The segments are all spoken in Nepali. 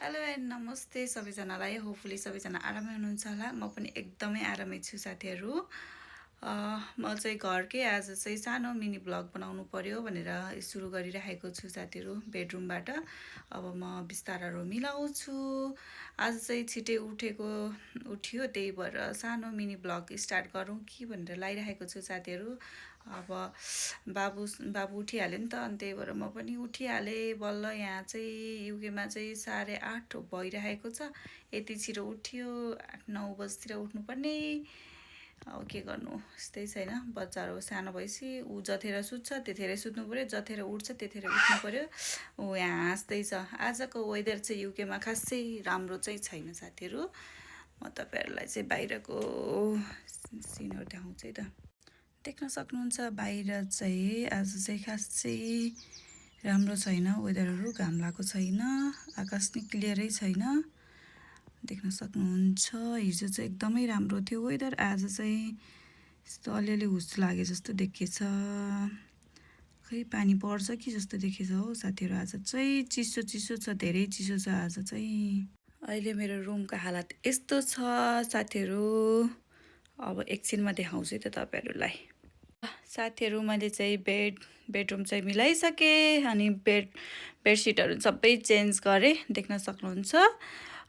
हेलो एन्ड नमस्ते सबैजनालाई। होपफुली सबैजना आरामै हुनुहुन्छ होला। म पनि एकदमै आरामै छु साथीहरू। म चाहिँ घरकै आज चाहिँ सानो मिनी ब्लग बनाउनु पर्यो भनेर सुरु गरिरहेको छु साथीहरू, बेडरुमबाट। अब म बिस्तारहरू मिलाउँछु। आज चाहिँ छिटै उठ्यो, त्यही भएर सानो मिनी ब्लग स्टार्ट गरौँ कि भनेर लागिरहेको छु साथीहरू। अब बाबु उठिहाल्यो नि त, अनि त्यही भएर म पनि उठिहालेँ बल्ल। यहाँ चाहिँ युकेमा चाहिँ 8:30 भइरहेको छ। यति छिटो उठ्यो, 8-9 बजीतिर उठ्नुपर्ने। अब के गर्नु, यस्तै छैन। बच्चाहरू सानो भएपछि ऊ जतिखेर सुत्छ त्यतिखेर सुत्नु पऱ्यो, जतिखेर उठ्छ त्यतिखेर उठ्नु पऱ्यो। ऊ यहाँ हाँस्दैछ। आजको वेदर चाहिँ युकेमा खासै राम्रो चाहिँ छैन साथीहरू। म तपाईँहरूलाई चाहिँ बाहिरको सिनहरू देखाउँछु है त। देख्न सक्नुहुन्छ बाहिर चाहिँ आज चाहिँ खासै राम्रो छैन वेदरहरू, घाम लागेको छैन, आकाश नि क्लियरै छैन। देख्न सक्नुहुन्छ हिजो चाहिँ एकदमै राम्रो थियो वेदर, आज चाहिँ यस्तो अलिअलि हुस लागे जस्तो देखिएछ। खै पानी पर्छ कि जस्तो देखिएछ हो साथीहरू। आज चाहिँ चिसो छ, धेरै चिसो छ आज चाहिँ। अहिले मेरो रुमको हालत यस्तो छ साथीहरू। अब एकछिनमा देखाउँछु त तपाईँहरूलाई। साथीहरू मैले चाहिँ बेडरुम चाहिँ मिलाइसकेँ, अनि बेडसिटहरू सबै चेन्ज गरेँ, देख्न सक्नुहुन्छ।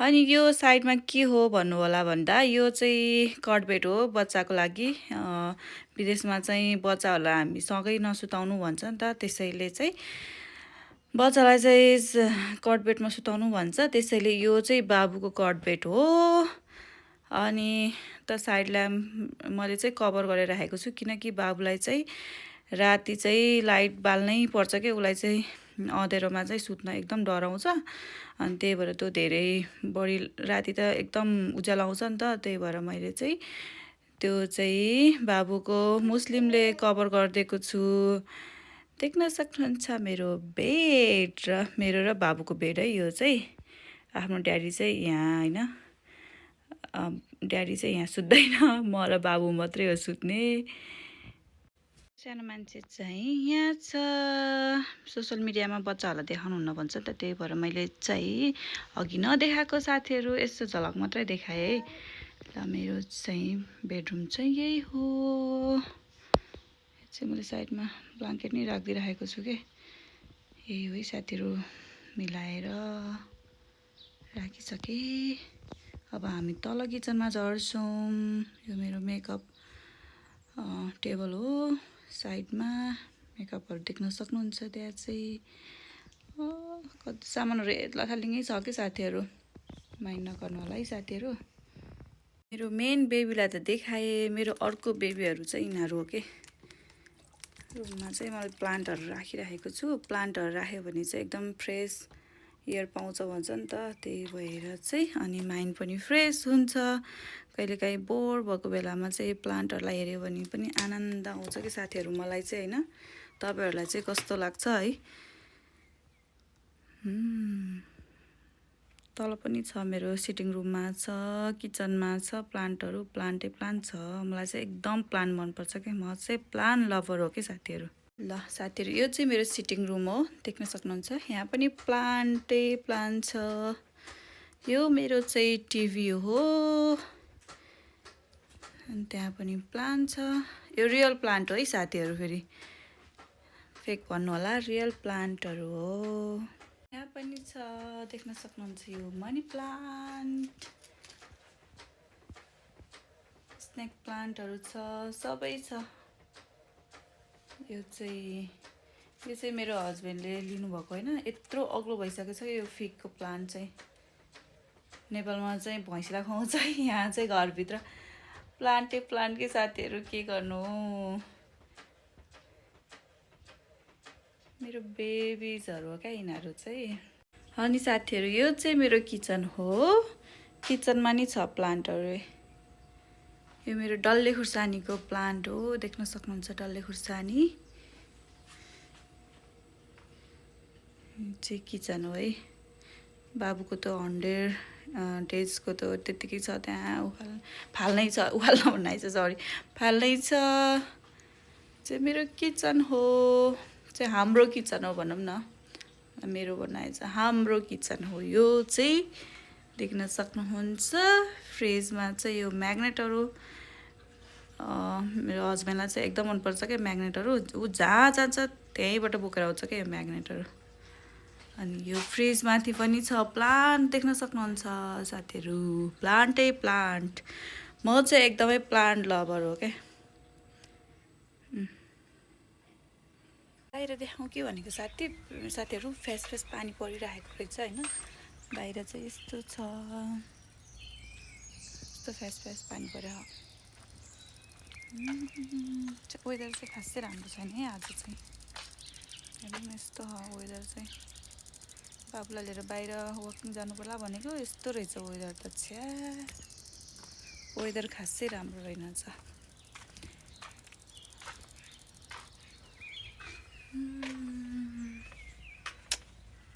अनि यो साइडमा के हो भन्नु होला भन्दा, यो चाहिँ कट बेड हो बच्चाको लागि। विदेशमा चाहिँ बच्चाहरूलाई हामी सँगै नसुताउनु भन्छ नि त, त्यसैले चाहिँ बच्चालाई चाहिँ कट बेडमा सुताउनु भन्छ। त्यसैले यो चाहिँ बाबुको कट बेड हो। अनि त साइड ल्याम्प मैले चाहिँ कभर गरेर राखेको छु, किनकि बाबुलाई चाहिँ राति चाहिँ लाइट बाल्नै पर्छ कि, उसलाई चाहिँ अँध्यारोमा चाहिँ सुत्न एकदम डराउँछ। अनि त्यही भएर त्यो धेरै बढी राति त एकदम उज्यालो आउँछ नि त, त्यही भएर मैले चाहिँ त्यो चाहिँ बाबुको मुस्लिमले कभर गरिदिएको छु। देख्न सक्नुहुन्छ मेरो बेड र बाबुको बेड है यो चाहिँ। आफ्नो ड्याडी चाहिँ यहाँ होइन, ड्याडी चाहिँ यहाँ सुत्दैन, म र बाबु मात्रै हो सुत्ने। सानो मान्छे चाहिँ यहाँ छ। सोसियल मिडियामा बच्चाहरूलाई देखाउनुहुन्न भन्छ त, त्यही भएर मैले चाहिँ अघि नदेखाएको साथीहरू यस्तो झलक मात्रै देखाएँ है। ल मेरो चाहिँ बेडरुम चाहिँ यही हो। चाहिँ मैले साइडमा ब्ल्याङ्केट नै राखिदिइराखेको छु कि, यही हो है साथीहरू, मिलाएर राखिसकेँ। अब हामी तल किचनमा झर्छौँ। यो मेरो मेकअप टेबल हो, साइडमा मेकअपहरू देख्न सक्नुहुन्छ। त्यहाँ चाहिँ कति सामानहरू लथालिङ्गै छ कि साथीहरू, माइन्ड नगर्नु होला है साथीहरू। मेरो मेन बेबीलाई त देखाएँ, मेरो अर्को बेबीहरू चाहिँ यिनीहरू हो कि। रुममा चाहिँ मैले प्लान्टहरू राखिराखेको छु। प्लान्टहरू राख्यो भने चाहिँ एकदम फ्रेस एयर पाउँछ भन्छ नि त, त्यही भएर चाहिँ। अनि माइन्ड पनि फ्रेस हुन्छ। कहिलेकाहीँ बोर भएको बेलामा चाहिँ प्लान्टहरूलाई हेऱ्यो भने पनि आनन्द आउँछ कि साथीहरू, मलाई चाहिँ होइन। तपाईँहरूलाई चाहिँ कस्तो लाग्छ है। तल पनि छ, मेरो सिटिङ रुममा छ, किचनमा छ प्लान्टहरू, प्लान्टै प्लान्ट छ। मलाई चाहिँ एकदम प्लान्ट मनपर्छ कि, म चाहिँ प्लान्ट लभर हो कि साथीहरू। ल साथीहरू यो चाहिँ मेरो सिटिङ रुम हो, देख्न सक्नुहुन्छ। यहाँ पनि प्लान्टै प्लान्ट छ। यो मेरो चाहिँ टिभी हो, अनि त्यहाँ पनि प्लान्ट छ। यो रियल प्लान्ट हो है साथीहरू, फेरि फेक भन्नु होला, रियल प्लान्टहरू हो। यहाँ पनि छ, देख्न सक्नुहुन्छ। यो मनी प्लान्ट, स्नेक प्लान्टहरू छ, सबै छ। यो चाहिँ मेरो हस्बेन्डले लिनुभएको होइन, यत्रो अग्लो भइसकेको छ यो फिगको प्लान्ट चाहिँ। नेपालमा चाहिँ भैँसीलाई खुवाउँछ, यहाँ चाहिँ घरभित्र प्लान्टै प्लान्ट के साथीहरू, के गर्नु। मेरो बेबिजहरू हो क्या यिनीहरू चाहिँ। अनि साथीहरू यो चाहिँ मेरो किचन हो, किचनमा नि छ प्लान्टहरू। यो मेरो डल्ले खुर्सानीको प्लान्ट हो, देख्न सक्नुहुन्छ डल्ले खुर्सानी चाहिँ किचन हो है। बाबुको त 100 डेजको त त्यतिकै छ त्यहाँ, फाल्नै छ, उखाल्न भन्ने छ, सरी फाल्नै छ। चाहिँ मेरो किचन हो, चाहिँ हाम्रो किचन हो भनौँ न। मेरो बनाएछ हाम्रो किचन हो यो चाहिँ देख्न सक्नुहुन्छ। फ्रिजमा चाहिँ यो म्याग्नेटहरू मेरो हस्बेन्डलाई चाहिँ एकदम मनपर्छ क्या म्याग्नेटहरू। ऊ जहाँ जान्छ त्यहीँबाट बोकेर आउँछ क्या यो म्याग्नेटहरू। अनि यो फ्रिजमाथि पनि छ प्लान्ट देख्न सक्नुहुन्छ साथीहरू, प्लान्टै प्लान्ट। म चाहिँ एकदमै प्लान्ट लभर हो क्या। बाहिर देखाउँ के भनेको साथीहरू फेस पानी परिरहेको रहेछ होइन। बाहिर चाहिँ यस्तो छ, यस्तो फेस पानी पऱ्यो। वेदर चाहिँ खासै राम्रो छैन है आज चाहिँ। हेर्नु यस्तो वेदर चाहिँ। बाबुलाई लिएर बाहिर वकिङ जानु पर्ला भनेको यस्तो रहेछ वेदर त। छ्या वेदर खासै राम्रो रहेनछ।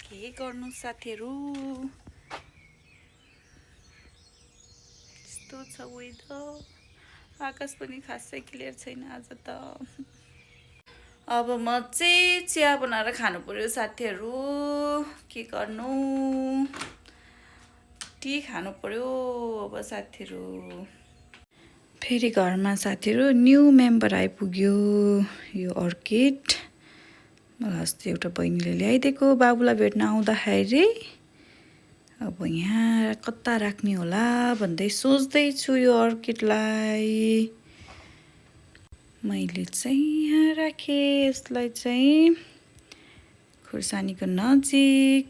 के गर्नु साथीहरू, यस्तो छ वेदर। आकाश पनि खासै क्लियर छैन आज त। अब म चाहिँ चिया बनाएर खानु पर्यो साथीहरू, के गर्नु, टी खानु पर्यो अब साथीहरू। फेरि घरमा साथीहरू न्यू मेम्बर आइपुग्यो, यो अर्किड। मलाई अस्ति एउटा बहिनीले ल्याइदिएको बाबुलाई भेट्न आउँदाखेरि। अब यहाँ कता राख्ने होला भन्दै सोच्दैछु यो अर्किडलाई। मैले चाहिँ यहाँ राखेँ यसलाई चाहिँ खुर्सानीको नजिक।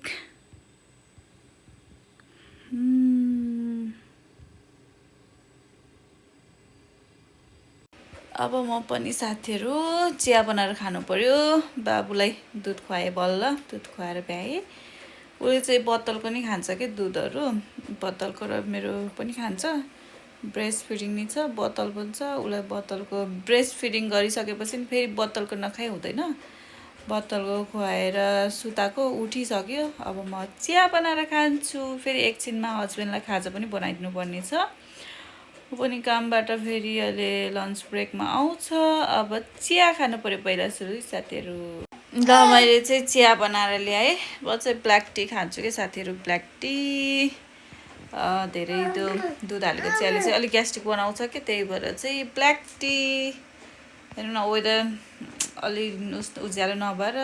अब म पनि साथीहरू चिया बनाएर खानु पर्यो। बाबुलाई दुध खुवाएँ, बल्ल दुध खुवाएर भ्याएँ। उसले चाहिँ बोतलको नि खान्छ क्या दुधहरू, बोतलको र मेरो पनि खान्छ। ब्रेस्ट फिडिङ नि छ, बोतल पनि छ। उसलाई बोतलको ब्रेस्ट फिडिङ गरिसकेपछि फेरि बोतलको नखाइ हुँदैन। बोतलको खुवाएर सुताएको, उठिसक्यो। अब म चिया बनाएर खान्छु। फेरि एकछिनमा हस्बेन्डलाई खाजा पनि बनाइदिनु पर्ने छ। ऊ पनि कामबाट फेरि अहिले लन्च ब्रेकमा आउँछ। अब चिया खानु पर्यो पहिला सुरु साथीहरू। ल मैले चाहिँ चिया बनाएर ल्याएँ। म चाहिँ ब्ल्याक टी खान्छु कि साथीहरू, ब्ल्याक टी। धेरै त्यो दुध हालेको चियाले चाहिँ अलिक ग्यास्ट्रिक बनाउँछ कि, त्यही भएर चाहिँ ब्ल्याक टी। हेर्नु न वेदर अलि उज्यालो नभएर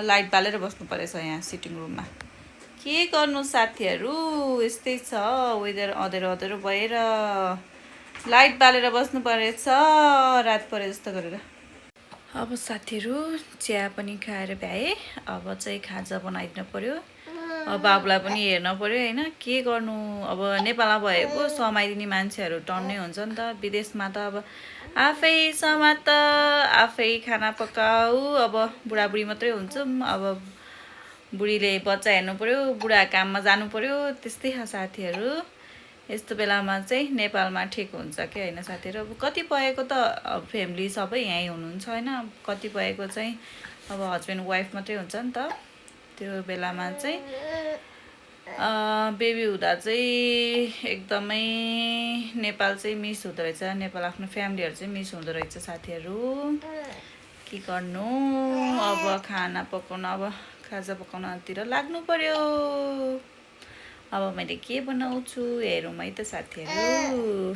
लाइट बालेर बस्नु परेछ यहाँ सिटिङ रुममा। के गर्नु साथीहरू, यस्तै छ वेदर, अँधेरो अँधेरो भएर लाइट बालेर बस्नु परेछ रात परे जस्तो गरेर। अब साथीहरू चिया पनि खाएर भ्याएँ। अब चाहिँ खाजा बनाइदिनु पर्यो। अब बाबुलाई पनि हेर्न पर्यो होइन, के गर्नु। अब नेपालमा भए पो समाइदिने मान्छेहरू टन्नै हुन्छ नि त। विदेशमा त अब आफै समात, आफै खाना पकाऊ। अब बुढाबुढी मात्रै हुन्छौँ। अब बुढीले बच्चा हेर्नु पर्यो, बुढा काममा जानु पर्यो, त्यस्तै छ साथीहरू। यस्तो बेलामा चाहिँ नेपालमा ठिक हुन्छ कि होइन साथीहरू। अब कतिपयको त फ्यामिली सबै यहीँ हुनुहुन्छ होइन, कतिपयको चाहिँ अब हस्बेन्ड वाइफ मात्रै हुन्छ नि त। त्यो बेलामा चाहिँ बेबी हुँदा चाहिँ एकदमै नेपाल चाहिँ मिस हुँदो रहेछ। नेपाल आफ्नो फ्यामिलीहरू चाहिँ मिस हुँदो रहेछ साथीहरू। के गर्नु, अब खाना पकाउन, अब खाजा पकाउनतिर लाग्नु पर्यो। अब मैले के बनाउँछु हेरौँ है त साथीहरू।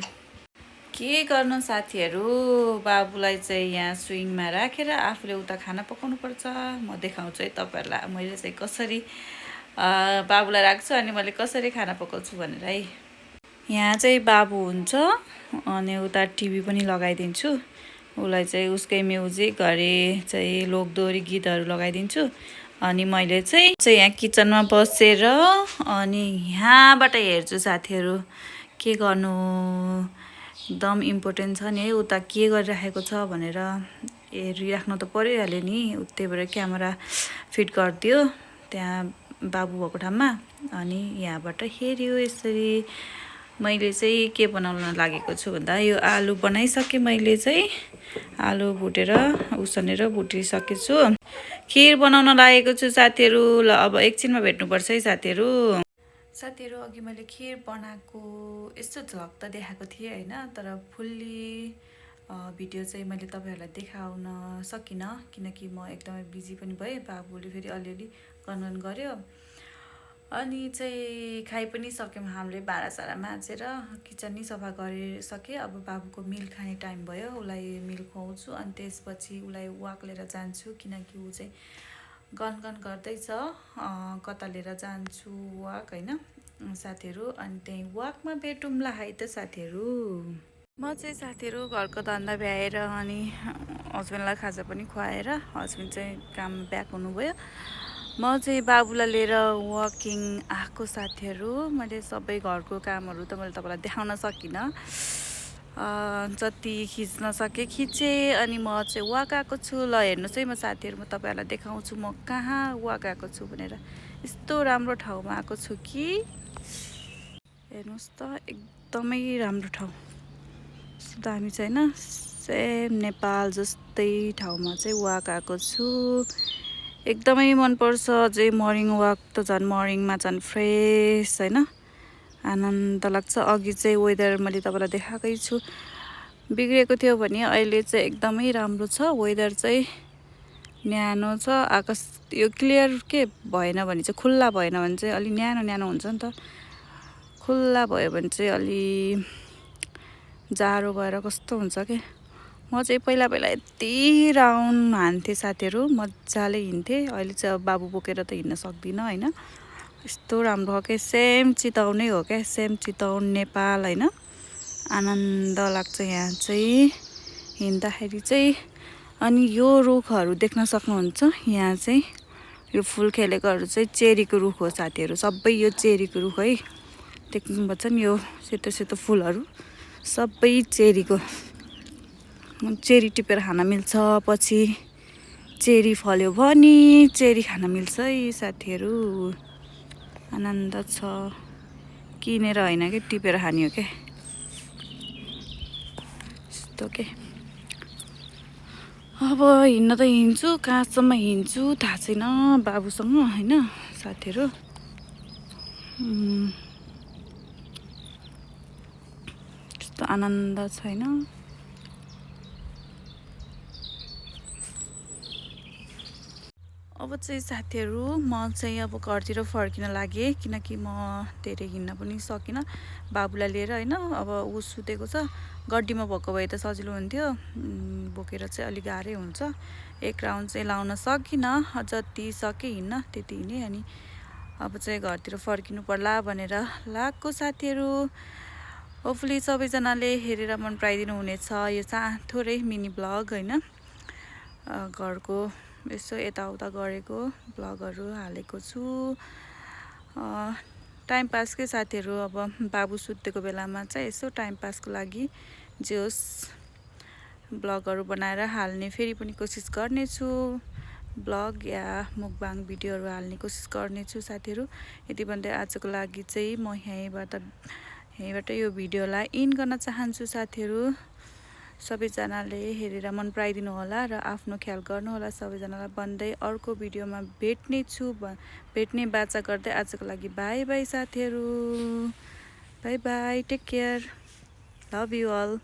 के गर्नु साथीहरू, बाबुलाई चाहिँ यहाँ स्विङमा राखेर आफूले उता खाना पकाउनु पर्छ। म देखाउँछु है तपाईँहरूलाई मैले चाहिँ कसरी बाबुलाई राख्छु अनि मैले कसरी खाना पकाउँछु भनेर है। यहाँ चाहिँ बाबु हुन्छ अनि उता टिभी पनि लगाइदिन्छु। उसलाई चाहिँ उसकै म्युजिक घरि चाहिँ लोकदोहोरी गीतहरू लगाइदिन्छु। अनि मैले चाहिँ यहाँ किचनमा बसेर अनि यहाँबाट हेर्छु साथीहरू। के गर्नु, एकदम इम्पोर्टेन्ट छ नि है, उता के गरिराखेको छ भनेर हेरिराख्नु त परिहाल्यो नि। त्यही भएर क्यामेरा फिट गरिदियो त्यहाँ बाबु भएको ठाउँमा। अनि यहाँबाट हेऱ्यो यसरी। मैले चाहिँ के बनाउन लागेको छु भन्दा यो आलु बनाइसकेँ। मैले चाहिँ आलु भुटेर उसिनेर भुटिसकेछु। खिर बनाउन लागेको छु साथीहरू। ल अब एकछिनमा भेट्नुपर्छ है साथीहरू। साथीहरू अघि मैले खिर बनाएको यस्तो झलक त देखाएको थिएँ होइन, तर फुल्ली भिडियो चाहिँ मैले तपाईँहरूलाई देखाउन सकिनँ किनकि म एकदमै बिजी पनि भएँ। बाबुले फेरि अलिअलि गनगन गऱ्यो। अनि चाहिँ खाइ पनि सक्यौँ हामीले। भाँडासाँडा माझेर किचन नि सफा गरिसकेँ। अब बाबुको मिल खाने टाइम भयो, उसलाई मिल खुवाउँछु अनि त्यसपछि उसलाई वाक लिएर जान्छु, किनकि ऊ चाहिँ गनगन गर्दैछ कता लिएर जान्छु वाक होइन साथीहरू। अनि त्यहीँ वाकमा भेटौँला है त साथीहरू। म चाहिँ साथीहरू घरको धन्दा भ्याएर अनि हस्बेन्डलाई खाजा पनि खुवाएर हस्बेन्ड चाहिँ काम ब्याक हुनुभयो। म चाहिँ बाबुलाई लिएर वकिङ आएको साथीहरू। मैले सबै घरको कामहरू त मैले तपाईँलाई देखाउन सकिनँ, जति खिच्न सकेँ खिचेँ। अनि म चाहिँ वाक आएको छु। ल हेर्नुहोस् है म साथीहरू, म तपाईँहरूलाई देखाउँछु म कहाँ वाक आएको छु भनेर। यस्तो राम्रो ठाउँमा आएको छु कि हेर्नुहोस् त, एकदमै राम्रो ठाउँ, यस्तो दामी छ होइन। सेम नेपाल जस्तै ठाउँमा चाहिँ वाक आएको छु। एकदमै मनपर्छ अझै मर्निङ वाक त झन् मर्निङमा झन् फ्रेस होइन, आनन्द लाग्छ। अघि चाहिँ वेदर मैले तपाईँलाई देखाएकै छु, बिग्रेको थियो भने अहिले चाहिँ एकदमै राम्रो छ वेदर चाहिँ, न्यानो छ आकाश। यो क्लियर के भएन भने चाहिँ, खुल्ला भएन भने चाहिँ अलि न्यानो न्यानो हुन्छ नि त, खुल्ला भयो भने चाहिँ अलि जाडो भएर कस्तो हुन्छ के। म चाहिँ पहिला यति राउन्ड हान्थेँ साथीहरू, मजाले हिँड्थेँ। अहिले चाहिँ अब बाबु बोकेर त हिँड्न सक्दिनँ होइन। यस्तो राम्रो हो क्या, सेम चितवनै हो क्या, सेम चितवन नेपाल होइन। आनन्द लाग्छ यहाँ चाहिँ हिँड्दाखेरि चाहिँ। अनि यो रुखहरू देख्न सक्नुहुन्छ, यहाँ चाहिँ यो फुल खेलेकोहरू चाहिँ चेरीको रुख हो साथीहरू, सबै यो चेरीको रुख है। देख्नुपर्छ नि यो सेतो सेतो फुलहरू सबै चेरीको। चेरी टिपेर खान मिल्छ, पछि चेरी फल्यो भने चेरी खान मिल्छ है साथीहरू। आनन्द छ, किनेर होइन कि टिपेर खाने हो क्या, यस्तो के। अब हिँड्न त हिँड्छु, कहाँसम्म हिँड्छु थाहा छैन बाबुसँग होइन साथीहरू। यस्तो आनन्द छैन। अब चाहिँ साथीहरू म चाहिँ अब घरतिर फर्किन लागेँ, किनकि म धेरै हिँड्न पनि सकिनँ बाबुलाई लिएर होइन। अब ऊ सुतेको छ, गड्डीमा भएको भए त सजिलो हुन्थ्यो, बोकेर चाहिँ अलिक गाह्रै हुन्छ। एक राउन्ड चाहिँ लाउन सकिनँ, जति सकेँ हिँड्न त्यति हिँडेँ। अनि अब चाहिँ घरतिर फर्किनु पर्ला भनेर लागेको साथीहरू। होपफुली सबैजनाले हेरेर मन पराइदिनु हुनेछ यो थोरै मिनी ब्लग होइन, घरको यसो यताउता गरेको ब्लगहरू हालेको छु। टाइम पासकै साथीहरू, अब बाबु सुतेको बेलामा चाहिँ यसो टाइम पासको लागि जे होस् ब्लगहरू बनाएर हाल्ने फेरि पनि कोसिस गर्नेछु, ब्लग या मुकबाङ भिडियोहरू हाल्ने कोसिस गर्नेछु साथीहरू। यति भन्दै आजको लागि चाहिँ म यहीँबाट यो भिडियोलाई इन्ड गर्न चाहन्छु साथीहरू। सबैजनाले हेरेर मन पराइदिनु होला र आफ्नो ख्याल गर्नु होला सबैजनालाई भन्दै अर्को भिडियोमा भेट्ने बाचा गर्दै आजको लागि बाई बाई साथीहरू। Bye bye, take care, love you all.